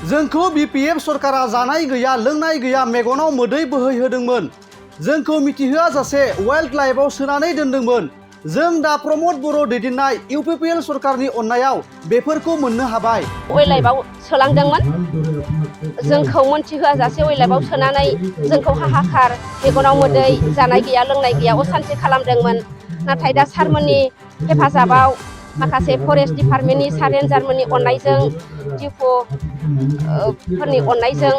जोंखौ BPF सरकारा जानाय गैया लोंनाय गैया मेगनाव मोदै बोहैहोदोंमोन। जोंखौ मिथिहोआ जासे वाइल्ड लाइफआव सोनानै दोनदोंमोन। जों दा प्रमद बर' दैदेननाय UPPL सरकारनि अननायाव बेफोरखौ मोननो हाबाय। वाइल्ड लाइफआव सोलांदोंमोन। जोंखौ मोनथिहोआ जासे वाइल्ड लाइफआव सोनानै जोंखौ हाहाकार मेगनाव मोदै जानाय गैया लोंनाय गैया असान्थि खालामदोंमोन। नाथाय दा सारमोननि हेफाजाबाव माखासे फरेस्ट डिपार्टमेन्टनि सार रेन्जारमोननि अननायजों डिपो फोरनि अननायजों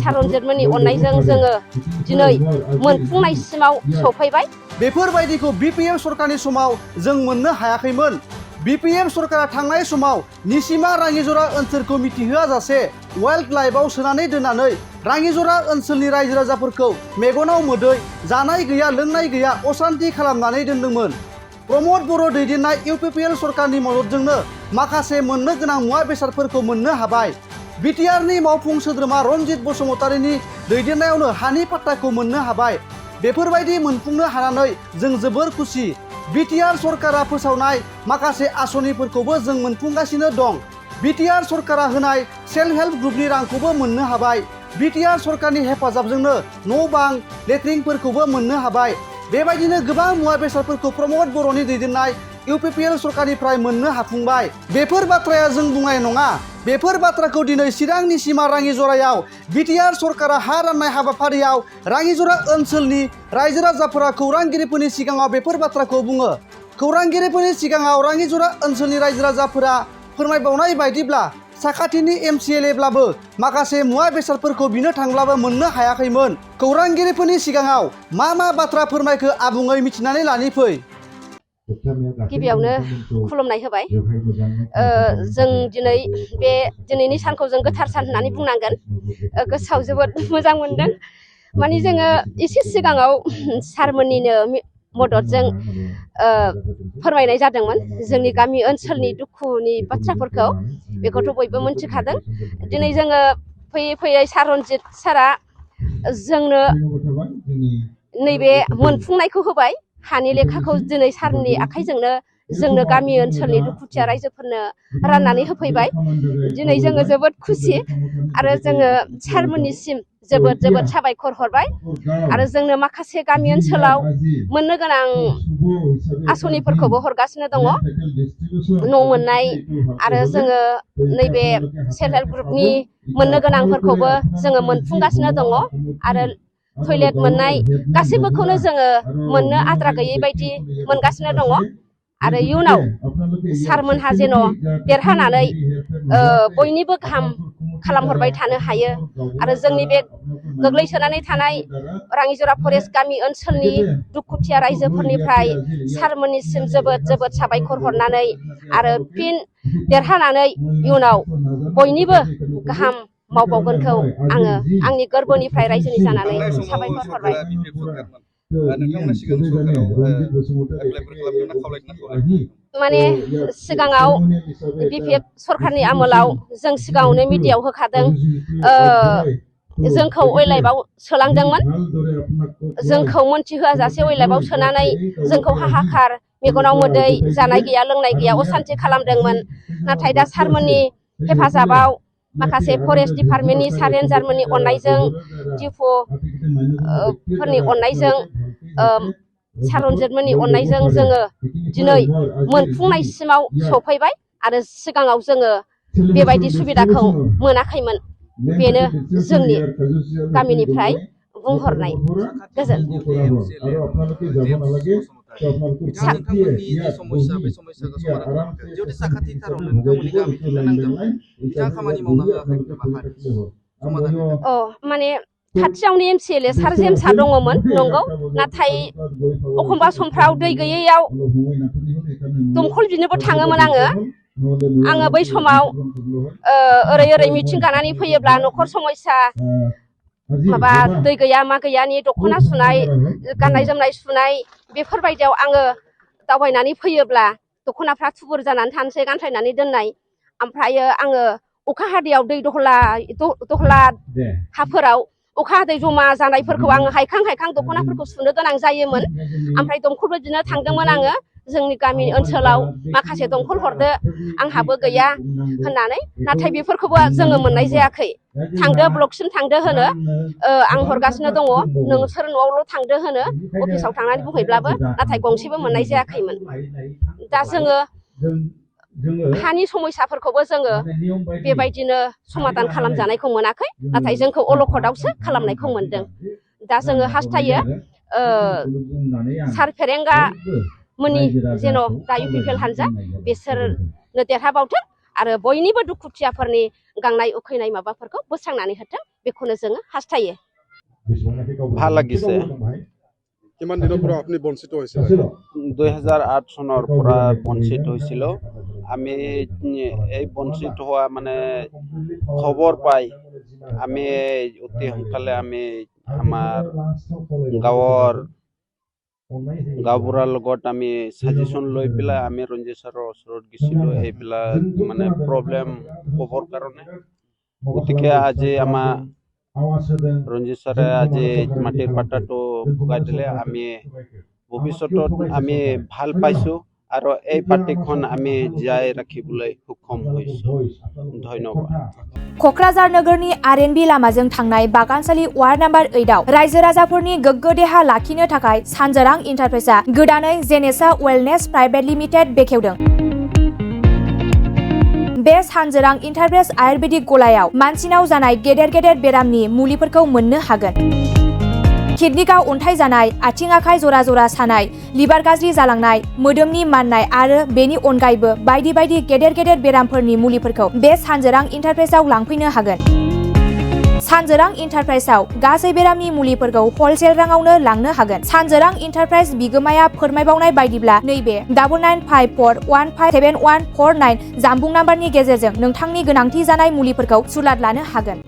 सार रन्जितमोननि अननायजों जोङो दिनै मोनफुंनायसिमाव सफैबाय। बेफोरबायदिखौ BPF सरकारनि समाव जों मोननो हायाखैमोन। BPF सरकारा थांनाय समाव निसिमा राङिजरा ओनसोलखौ मिथिहोआ जासे वाइल्ड लाइफआव सोनानै दोननानै राङिजरा ओनसोलनि रायजो राजाफोरखौ मेगनाव मोदै जानाय गैया लोंनाय गैया असान्थि खालामनानै दोनदोंमोन। प्रमद बर' दैदेननाय UPPL सरकारनि मददजोंनो माखासे मोननो गोनां मुवा बेसादफोरखौ मोननो हाबाय। BTRनि मावफुं सोद्रोमा रनजित बसुमतारीनि दैदेननायावनो हानि पाट्टाखौ मोननो हाबाय। बेफोरबायदि मोनफुंनो हानानै जों जोबोर खुसि। BTR सरकारा फोसावनाय माखासे आसनिफोरखौबो जों मोनफुंगासिनो दं। BTR सरकारा होनाय सेल्फ हेल्प ग्रुपनि रांखौबो मोननो हाबाय। BTR सरकारनि हेफाजाबजोंनो न' बां लेट्रिनफोरखौबो मोननो हाबाय। बेबायदिनो गोबां मुवा बेसादफोरखौ प्रमद बर'नि दैदेननाय UPPL सरकारनिफ्राय मोननो हाफुंबाय। बेफोर बाथ्राया जों बुंनाय नङा। बेफोर बाथ्राखौ दिनै चिरां निसिमा राङिजरायाव BTR सरकारा हा राननाय हाबाफारियाव राङिजरा ओनसोलनि रायजो राजाफोरा खौरांगिरिफोरनि सिगाङाव बेफोर बाथ्राखौ बुङो। खौरांगिरिफोरनि सिगाङाव राङिजरा ओनसोलनि रायजो राजाफोरा फोरमायबावनाय बायदिब्ला साखाथिनि MCLAब्लाबो माखासे मुवा बेसादफोरखौ बिनो थांब्लाबो मोननो हायाखैमोन। खौरांगिरिफोरनि सिगाङाव मा बाथ्रा फोरमायखो आबुङै मिथिनानै लानि फै। गिबियावनो खुलुमनाय होबाय। जों दिनैनि सानखौ जों गोथार सान होननानै बुंनांगोन। गोसोआव जोबोद मोजां मोनदों। माने जोङो एसे सिगाङाव सारमोननिनो मददजों फोरमायनाय जादोंमोन जोंनि गामि ओनसोलनि दुखुनि बाथ्राफोरखौ। बेखौथ' बयबो मोनथिखादों। दिनै जोङो फैयै फैयै सार रन्जित सारा जोंनो नैबे मोनफुंनायखौ होबाय। हानि लेखाखौ दिनै सारनि आखाइजोंनो जोंनो गामि ओनसोलनि दुखुथिया रायजोफोरनो राननानै होफैबाय। दिनै जोङो जोबोद खुसि आरो जोङो सारमोननिसिम जोबोद साबायखर हरबाय। आरो जोंनो माखासे गामि ओनसोलाव मोननो गोनां आसनिफोरखौबो हरगासिनो दङ। न' मोननाय आरो जोङो नैबे सेल्फ हेल्प ग्रुपनि मोननो गोनांफोरखौबो जोङो मोनफुंगासिनो दङ। आरो टयलेट मोननाय गासैबोखौनो जोङो मोननो आद्रा गैयै बायदि मोनगासिनो दङ। आरो इयुनाव सारमोनहा जेन' देरहानानै बयनिबो गाहाम खालामहरबाय थानो हायो। आरो जोंनि बे गोग्लैसोनानै थानाय राङिजरा फरेस्ट गामि ओनसोलनि दुखुथिया रायजोफोरनिफ्राय सारमोननिसिम जोबोद साबायखर हरनानै आरो फिन देरहानानै इयुनाव बयनिबो गाहाम मावबावगोनखौ आङो आंनि गोरबोनिफ्राय रायजोनि जानानै साबायखर हरबाय। माने सिगाङाव BPF सरकारनि आमोलाव जों सिगाङावनो मिडियायाव होखादों। जोंखौ वाइल्ड लाइफआव सोलांदोंमोन। जोंखौ मोनथिहोआ जासे वाइल्ड लाइफआव सोनानै जोंखौ हाहाकार मेगनाव मोदै जानाय गैया लोंनाय गैया असान्थि खालामदोंमोन। नाथाय दा सारमोननि हेफाजाबाव माखासे फरेस्ट डिपार्टमेन्टनि सार रेन्जारमोननि अननायजों डिपो फोरनि अननायजों सार रन्जितमोननि अननायजों जोङो दिनै मोनफुंनायसिमाव सफैबाय। आरो सिगाङाव जोङो बेबायदि सुबिदाखौ मोनाखैमोन। बेनो जोंनि गामिनिफ्राय बुंहरनाय। माने खाथियावनो MCLA सार जेमसा दङमोन नंगौ। नाथाय एखमबा समफ्राव दै गैयैयाव दमखल बिनोबो थाङोमोन आङो बै समाव ओरै मिथिं गानानै फैयोब्ला न'खर समस्या माबा दै गैया मा गैयानि दख'ना सुनाय गाननाय जोमनाय सुनाय बेफोरबायदियाव आङो दावबायनानै फैयोब्ला दख'नाफ्रा थुबुर जानानै थानोसै गानथायनानै दोननाय। ओमफ्रायो आङो अखा हादैयाव दै दहला हाफोराव अखा हादै जमा जानायफोरखौ आङो हायखां दख'नाफोरखौ सुनो गोनां जायोमोन। ओमफ्राय दमखलबो बिदिनो थांदोंमोन आङो। जोंनि गामि ओनसोलाव माखासे दंखल हरदो आंहाबो गैया होननानै नाथाय बेफोरखौबो जोङो मोननाय जायाखै थांदो ब्लकसिम थांदो होनो आं हरगासिनो दङ नोंसोर न'आवल' थांदो होनो अफिसाव थांनानै बुंहैब्लाबो नाथाय गंसेबो मोननाय जायाखैमोन दा जोङो हानि समस्याफोरखौबो जोङो बेबायदिनो समाधान खालामजानायखौ मोनाखै नाथाय जोंखौ अलखदावसो खालामनायखौ मोनदों दा जोङो हास्थायो सार फेरेंगा मोननि जेन' दा UPPL हानजा बिसोरनो देरहाबावथों आरो बयनिबो दुखुथियाफोरनि गांनाय उखैनाय माबाफोरखौ बोस्रांनानै होथों बेखौनो जोङो हास्थायो ভাল লাগিছে কিমান দিনৰ পৰা আপুনি বঞ্চিত হৈছিল 2008 চনৰ পৰা বঞ্চিত হৈছিল আমি এই বঞ্চিত হোৱা মানে খবৰ পাই আমি অতি সোনকালে আমি আমাৰ গাঁওবুঢ়াৰ লগত আমি সাজেশন লৈ পেলাই আমি ৰঞ্জিত ছাৰৰ ওচৰত গৈছিলোঁ এইবিলাক মানে প্ৰব্লেম ক'বৰ কাৰণে গতিকে আজি আমাৰ ৰঞ্জিত ছাৰে আজি মাটিৰ পাট্টাটো ভগাই দিলে আমি ভৱিষ্যতত আমি ভাল পাইছোঁ আৰু এই পাৰ্টিখন আমি জীয়াই ৰাখিবলৈ সক্ষম হৈছোঁ ধন্যবাদ क'क्राझार नोगोरनि RNB लामाजों थांनाय बागानसालि वार्ड नम्बर 8 आव रायजो राजाफोरनि गोग्गो देहा लाखिनो थाखाय सानजोरां इन्टारप्राइजआ गोदानै जेनेसा वेलनेस प्राइभेट लिमिटेड बेखेवदों बे सानजोरां इन्टारप्राइज आयुर्वेदिक गलायाव मानसिनाव जानाय गेदेर गेदेर बेरामनि मुलिफोरखौ मोननो हागोन किडनिकाव अन्थाइ जानाय आथिं आखाइ जरा जरा सानाय लिभार गाज्रि जालांनाय मोदोमनि माननाय आरो बेनि अनगायैबो बायदि बायदि गेदेर गेदेर बेरामफोरनि मुलिफोरखौ बे सानजोरां इन्टारप्राइजआव लांफैनो हागोन सानजोरां इन्टारप्राइजआव गासै बेरामनि मुलिफोरखौ हलसेल राङावनो लांनो हागोन सानजोरां इन्टारप्राइज बिगोमाया फोरमायबावनाय बायदिब्ला नैबे 9954157149 जानबुं नाम्बारनि गेजेरजों नोंथांनि गोनांथि जानाय मुलिफोरखौ सुलाद लानो हागोन